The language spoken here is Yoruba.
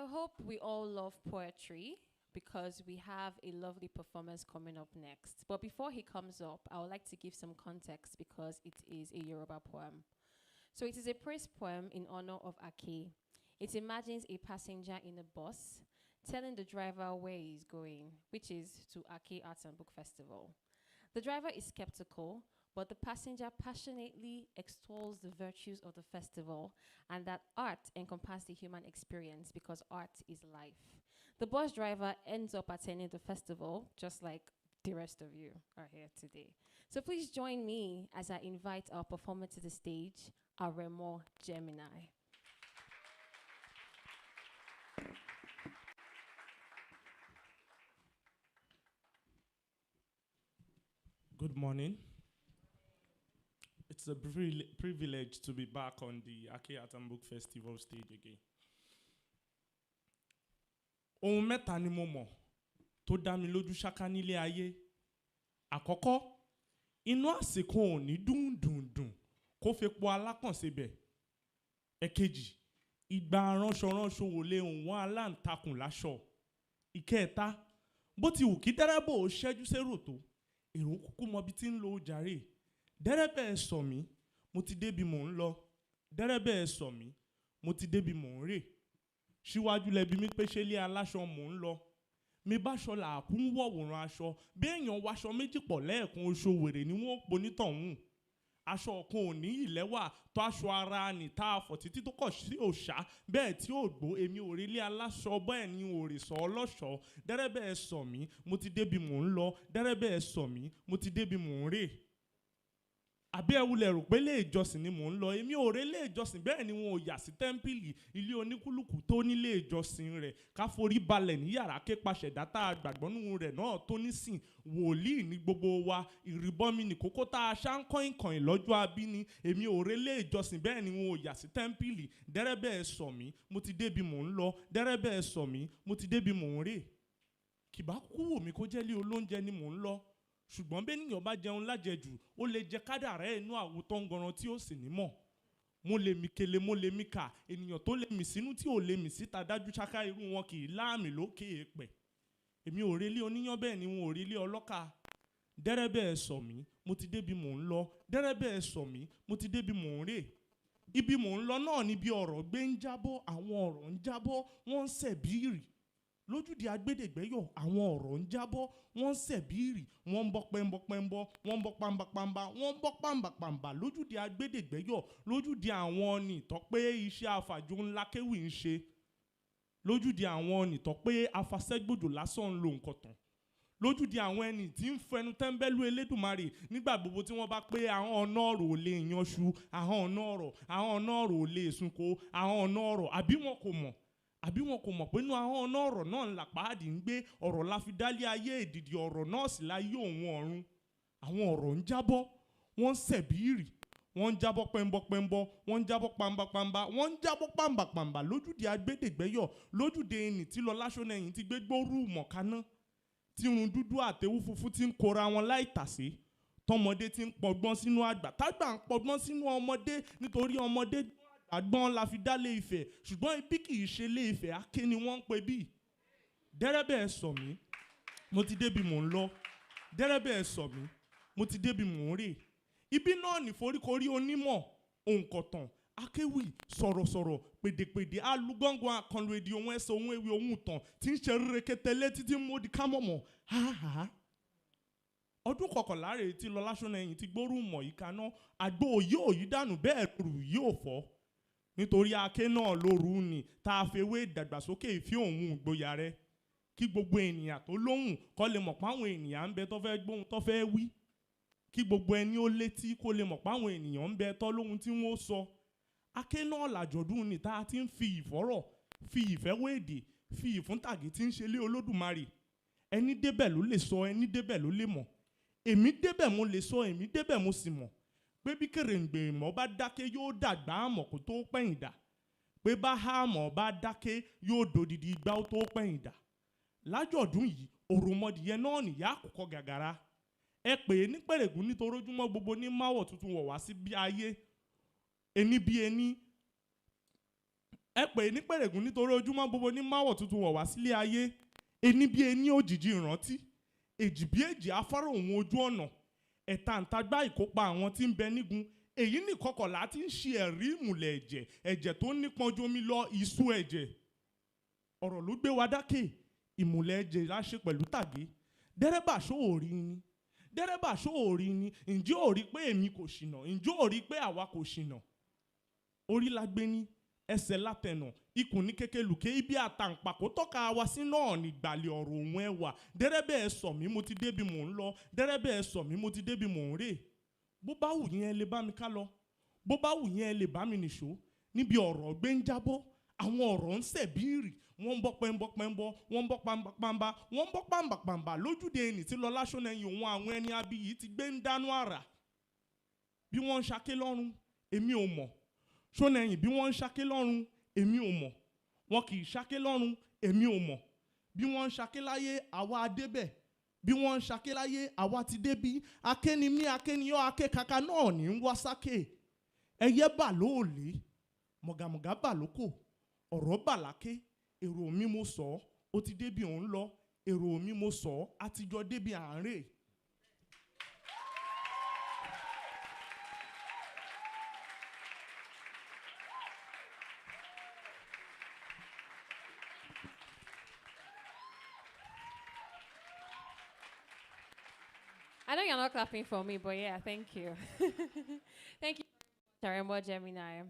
I hope we all love poetry because we have a lovely performance coming up next. But before he comes up, I would like to give some context because it is a Yoruba poem. So it is a praise poem in honor of Aké. It imagines a passenger in a bus telling the driver where he is going, which is to Aké Arts and Book Festival. The driver is skeptical, but the passenger passionately extols the virtues of the festival and that art encompasses the human experience because art is life. The bus driver ends up attending the festival, just like the rest of you are here today. So please join me as I invite our performer to the stage, Aremo Gemini. Good morning. It's a privilege to be back on the Aké Art and Book Festival stage again. Ohun mẹ́ta ni mo mọ̀ tó dá mi lójú ṣáká nílé ayé. Àkọ́kọ́, inú àsìkò ò ní dùn dùn dùn kó fepo alákàn sebẹ̀. Ẹ̀kejì, ìgbà ránṣọránṣọ ò lè wọ́n aláǹtakùn láṣọ. Ìkẹta, bó ti wù kí dẹ́rẹ́bà ó ṣẹ́jú sérò tó, èrò kúkú mọ ibi tí ń lo jàre. Dẹ́rẹ́bà ẹ sọ̀ mí, mo ti débi mò ń lọ. Dẹ́rẹ́bà ẹ sọ̀ mí, mo ti débi mò ń rè. Síwájú lẹbi mi pé ṣé ilé aláṣọ mò ń lọ. Mi báṣọ làákú ń wọ̀wòrán aṣọ. Bí èèyàn waṣọ méjì pọ̀ lẹ́ẹ̀kan oṣù wèrè ni wọ́n ponítọ̀hún. Aṣọ kan ò ní ìlẹ́wà tó aṣọ ara nì tá a fọ̀ títí tó kọ̀ sí òòṣà bẹ́ẹ̀ tí ò gbó. Èmi ò rí ilé aláṣọ bẹ́ẹ̀ ni ò rè sọ ọlọ́ṣọ́. Dẹ́rẹ́bà ẹ sọ̀ mí, mo ti débi mò ń lọ. Dẹ́rẹ́bà ẹ sọ̀ mí, mo ti débi mò ń rè. Àbí ẹ wulẹ̀ rò pé ilé ìjọsìn ni mò ń lọ. Èmi ò rí ilé ìjọsìn bẹ́ẹ̀ ni wọn ò yà sí tẹ́ḿpìlì ilé oníkúlùkù tó nílé ìjọsìn rẹ̀. Ká forí balẹ̀ ní yàrá ké paṣẹ̀dá tá a gbàgbọ́ nínú rẹ̀ náà tó nísìn. Wòlíì ní gbogbo wa, ìrìbọmi ní kókó tá a ṣá ń kọ̀ìnkọ̀ìn lọ́jọ́ abíní. Èmi ò rí ilé ìjọsìn bẹ́ẹ̀ ni wọn ò yà sí tẹ́ḿpìlì. Dẹ́rẹ́bà ẹ sọ̀ mí, mo ti débi mò ń lọ. Dẹ́rẹ́bà ẹ sọ̀ mí, mo ti débi mò ń rè. Kìbá kúkú wò mí kó jẹ́ ilé olóúnjẹ ni mò ń lọ. Ṣùgbọ́n bẹ́nìyàn bá jẹun lájẹjù, ó lè jẹ kádàrá inú àwo tó ń gọran tí ó sì ní mọ̀. Mo lè mí kele, mo lè mí kà, ènìyàn tó lè mí sínú tí ò lè mí síta dájú ṣáká irú wọn kì í láàmì lókè èèpẹ̀. Èmi ò rí ilé oníyán bẹ́ẹ̀ ni wọn ò rí ilé ọlọ́kà. Dẹ́rẹ́bà ẹ sọ̀ mí, mo ti débi mò ń lọ. Dẹ́rẹ́bà ẹ sọ̀ mí, mo ti débi mò ń rè. Ibi mò ń lọ náà níbi ọ̀rọ̀ gbé ń jábọ́, àwọn ọ̀rọ̀ ń jábọ́, wọ́n ń sẹ̀bírì. Lójúde agbẹ́dẹ̀gbẹ́yọ̀, àwọn ọ̀rọ̀ ń jábọ́, wọ́n ń sẹ̀bírì, wọ́n ń bọ́ pẹ́ńbọ́pẹ́ńbọ́, wọ́n ń bọ́ pàmbàpàmbà, wọ́n ń bọ́ pàmbàpàmbà lójúde agbẹ́dẹ̀gbẹ́yọ̀, lójúde àwọn onìtọ́ pé iṣẹ́ afàjò ńlá kéwì ń ṣe. Lójúde àwọn onìtọ́ pé afasẹ́gbòdò lásán ń lo nǹkan tán. Lójúde àwọn ẹni tí ń fẹnu tẹ́ńbẹ́lú Elédùmarè nígbà gbogbo tí wọ́n bá pé àwọn ọ̀nà ọ̀rọ̀ ò lè yanṣu, àwọn ọ̀nà ọ̀rọ̀, àwọn ọ̀nà ọ̀rọ̀ ò lè sunko, àwọn ọ̀nà ọ̀rọ̀ àbí wọn kò mọ̀. Àbí wọn kò mọ̀ pé inú àwọn ọ̀nà ọ̀rọ̀ náà ńlá pàdé ń gbé ọ̀rọ̀ la fi dálé ayé èdìdì ọ̀rọ̀ náà sì láyé òun ọ̀run. Àwọn ọ̀rọ̀ ń jábọ́, wọ́n ń sẹ̀bírì, wọ́n ń jábọ́ pẹ́ńbọ́pẹ́ńbọ́, wọ́n ń jábọ́ pàmbàpàmbà, wọ́n ń jábọ́ pàmbàpàmbà lójúde agbẹ́dẹ̀gbẹ́yọ̀, lójúde ẹnì tí Lọlá Ṣónẹ́yìn ti gbé gbórú mọ̀káná, tí irun dúdú àtewú funfun ti ń kora wọn láì tàsé, tọmọdé ti ń pọgbọ́n sínú àgbà, tágbà ń pọgbọ́n sínú ọmọdé nítorí ọmọdé àgbọ́n la fi dálé Ifẹ̀, ṣùgbọ́n ibi kì í ṣe ilé Ifẹ̀, Aké ni wọ́n ń pè bí. Dẹ́rẹ́bà ẹ sọ̀ mí, mo ti débi mò ń lọ. Dẹ́rẹ́bà ẹ sọ̀ mí, mo ti débi mò ń rè. Ibi náà ní foríkorí onímọ̀, òǹkọ̀tàn, akéwì, sọ̀rọ̀sọ̀rọ̀, pèdèpèdè, alugọ́ngàn àkànlò èdè ohun ẹsẹ̀ ohun ewì ohun ìtàn tí ń ṣe rékété létí tí ń módi kámọ̀mọ̀. Háhàá. Ọdún kọkànlá rèé tí Lọlá Ṣónẹ́yìn ti gbórú mọ̀ yìí kaná, àgbo òye òyì dànù bẹ́ẹ̀ rù yóò fọ́. Nítorí Aké náà lóru ni tá a fewé ìdàgbàsókè ìfẹ́ òun ìgboyà rẹ̀. Kí gbogbo ènìyàn tó lóhùn kó lè mọ̀ páwọn ènìyàn ń bẹ tó fẹ́ gbóhun tó fẹ́ wí. Kí gbogbo ẹni ó létí kó lè mọ̀ páwọn ènìyàn ń bẹ tó lóhun tí wọ́n ó sọ. Aké náà làjọ̀dún ni tá a ti ń fi ìfọ́rọ̀, fi ìfẹ́ wé èdè, fi ìfúntàgé tí ń ṣe lé Olódùmarè. Ẹni débẹ̀ ló lè sọ, ẹni débẹ̀ ló lè mọ̀. Èmi débẹ̀ mo lè sọ, èmi débẹ̀ mo sì mọ̀. Pé bí kèrèǹgbè ìmọ̀ bá dákẹ́ yóò dàgbà àmọ̀ kó tó pẹ̀yìn dà. Pé bá há àmọ̀ bá dákẹ́ yóò dòdìdì igbá ó tó pẹ̀yìn dà. Lájọ̀dún yìí, òròmọdìyẹ náà nìyá àkùkọ gàgàrà. Ẹ pè é ní pẹ̀rẹ̀gùn nítorí ojúmọ́ gbogbo ní máwọ̀ tuntun wọ̀ wá sí bí ayé. Ení bí ení. Ẹ pè é ní pèrègùn nítorí ojúmọ́ gbogbo ní máwọ̀ tuntun wọ̀ wá sílé ayé. Ení bí ení òjìji ìrántí, èjì bí èjì afárá òun ojú ọ̀nà, ẹ̀ta ǹtagbá ìkópa àwọn tí ń bẹ nígun. Èyí ní kọkànlá tí ń ṣe ẹ̀rí ìmùlẹ̀ ẹ̀jẹ̀, ẹ̀jẹ̀ tó nípọn ju omi lọ, ìṣú ẹ̀jẹ̀. Ọ̀rọ̀ ló gbé wa dákè, ìmùlẹ̀ ẹ̀jẹ̀ la ṣe pẹ̀lú tàgé. Dẹ́rẹ́bà ṣó ò rí ni, dẹ́rẹ́bà ṣó ò rí ni, ǹjẹ́ ò rí pé èmi kò ṣìnà, ǹjẹ́ ò rí pé àwa kò ṣìnà. Orí la gbé ní, ẹsẹ̀ látẹnà, ikùn ní kékelùké, ibi àtàǹpàkò tọ́ka wa sí náà ní ìgbàlẹ̀ ọ̀rọ̀ òun ẹwà. Dẹ́rẹ́bà ẹ sọ̀ mí, mo ti débi mò ń lọ, dẹ́rẹ́bà ẹ sọ̀ mí, mo ti débi mò ń rè. Bó bá wù yín ẹ lè bá mi ká lọ, bó bá wù yín ẹ lè bá mi nìṣó. Níbi ọ̀rọ̀ gbé ń jábọ́, àwọn ọ̀rọ̀ ń sẹ̀ bí ìrì, wọ́n ń bọ́ pẹ́ńbọ́ pẹ́ńbọ́, wọ́n ń bọ́ pàǹbàpàǹbà, wọ́n ń bọ́ pàǹbàpàǹbà lójúde ẹnì tí Lọlá Ṣónẹ́yìn òun àwọn ẹni abiyì ti gbé ń dánú àrà. Bí wọ́n ń ṣaké lọ́rùn, èmi ò mọ̀. Ṣónẹ́yìn bí wọ́n ń ṣaké lọ́rùn, èmi ò mọ̀. Wọn kì í ṣaké lọ́rùn, èmi ò mọ̀. Bí wọ́n ń ṣaké láyé, àwa débẹ̀. Bí wọ́n ń ṣaké láyé, àwa ti débí. Akéni mí, akéniyọ́, akékaka náà ní ń wá sáké. Ẹyẹ bà lóòlé, mọ̀gàmọ̀gà bà lóko, ọ̀rọ̀ bà láké. Èrò mi mo sọ, ó ti débi òun lọ. Èrò mi mo sọ, a ti jọ débi à ń rè. I know you're not clapping for me, but yeah, thank you. Thank you, Tarembo Gemini.